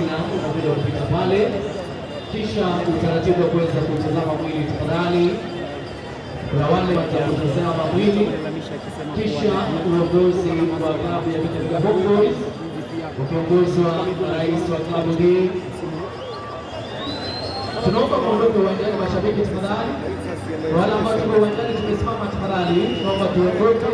majina unakuja kupita pale, kisha utaratibu wa kuweza kutazama mwili tafadhali. Kuna wale watakutazama mwili, kisha uongozi wa klabu ya Kakamega Homeboyz ukiongozwa na rais wa klabu hii. Tunaomba muondoke uwanjani, mashabiki tafadhali. Wale ambao tuko uwanjani tumesimama, tafadhali tunaomba tuondoke.